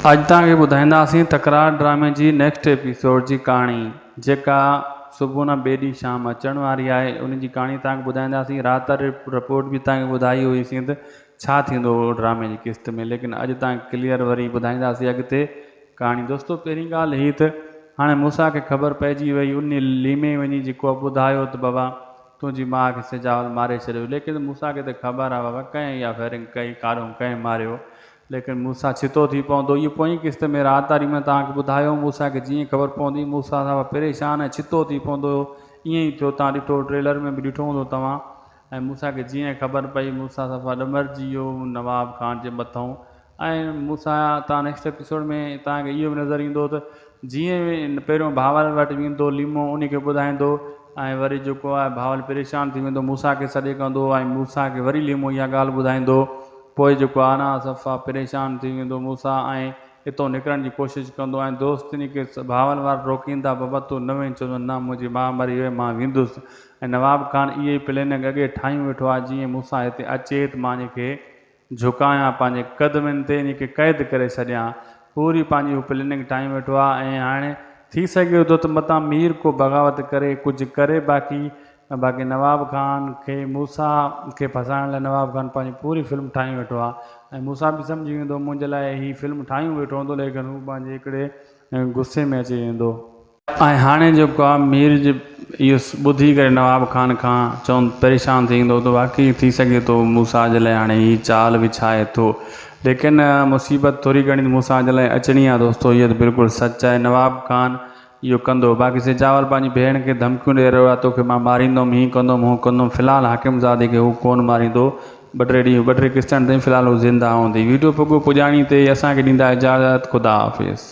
اڄ توهان کي ٻڌائينداسين تڪرار ڊرامي جي نيڪسٽ ايپيسوڊ جي ڪهاڻي جيڪا صبح نه ٻئي ڏينهن شام اچڻ واري آهي ان جي ڪهاڻي توهان کي ٻڌائينداسين رات واري رپورٽ به توهان کي ٻڌائي هئي سين ته ڇا ٿيندو ڊرامي جي قسط ۾ ليڪن اڄ توهان کي ڪليئر وري ٻڌائينداسين اڳتي ڪهاڻي دوستو پهرين ڳالهه هي ته هاڻي موسيٰ کي خبر پئجي وئي ان ليمي وڃي جيڪو ٻڌايو ته بابا تنهنجي ماء کي سجاول ماري ڇڏيو ليڪن موسيٰ کي ته خبر آهي بابا ڪنهن اها فائرنگ ڪئي ڪارون ڪنهن ماريو ليڪن موسيٰ ڇتو ٿي پوندو. اهو پوئين قسط ۾ رات واري ۾ توهان کي ٻڌايو. موسيٰ کي جيئن خبر پوندي، موسيٰ صاحب پريشان ۽ ڇتو ٿي پوندو هيو. ائين ئي ٿيو. توهان ڏٺو ٽريلر ۾ به ڏٺو هوندو توهان. ۽ موسيٰ کي جيئن خبر پئي، موسيٰ صفا ڏمرجي ويو نواب خان جي مٿئون. ۽ موسيٰ توهان نيڪسٽ ايپيسوڊ ۾ توهان کي اهو به نظر ايندو ته جيئن پهريون بهاول وٽ ويندو ليمو انهي کي ٻڌائيندو ۽ وري جيڪو آهي بهاول پريشان ٿي ويندو موسيٰ کي سڏ ڪندو ۽ موسيٰ کي وري ليمو اها ڳالهه ٻڌائيندو. پوء جيڪو آ نه صفا پريشان ٿي ويندو موسيٰ ۽ اتئون نڪرڻ جي ڪوشش ڪندو ۽ دوست ان کي بهاول وارا روڪيندا بابا تون نه وڃ چوندو نه منهنجي ماء مري وئي مان ويندس ۽ نواب خان اهي ئي پليننگ اڳي ٺاهيون ويٺو آ جيئن موسيٰ هتي اچي ته مان ان کي جهڪايان پنهنجي قدمن تي ان کي قيد ڪري ڇڏيان پوري پنهنجي هو پليننگ ٺاهيون ويٺو آ ۽ هاڻي ٿي سگهي ٿو ته متان مير ڪو بغاوت ڪري ڪجهه ڪري باقي باقي نواب خان کي موسيٰ کي ڦاسائڻ لاء نواب خان پنهنجي پوري فلم ٺاهيون ويٺو آهي ۽ موسيٰ به سمجهي ويندو منهنجي لاء هي فلم ٺاهيون ويٺو هوندو ليڪن هو پنهنجي هڪڙي غصي ۾ اچي ويندو. ۽ هاڻي جيڪو آهي مير جي اهو ٻڌي ڪري نواب خان کان چون پريشان ٿي ويندو ته واقعي ٿي سگهي ٿو موسيٰ جي لاء هاڻي هي چال وڇائي ٿو ليڪن مصيبت ٿوري گهڻي موسيٰ جي لاء اچڻي آهي دوستو اهو ته بلڪل سچ آهي نواب خان اهو ڪندو. باقي سجاول پنهنجي ڀيڻ کي ڌمڪيون ڏئي رهيو آهي، توکي مان ماريندم، هين ڪندم، هون ڪندم. في الحال حاڪم زادي کي هو ڪونه ماريندو. ٻه ٽي ڏينهن، ٻه ٽي قسطن تائين في الحال هو زنده هوندي. ويڊيو پڳو پڄاڻي تي اسان کي ڏيندا اجازت. خدا حافظ.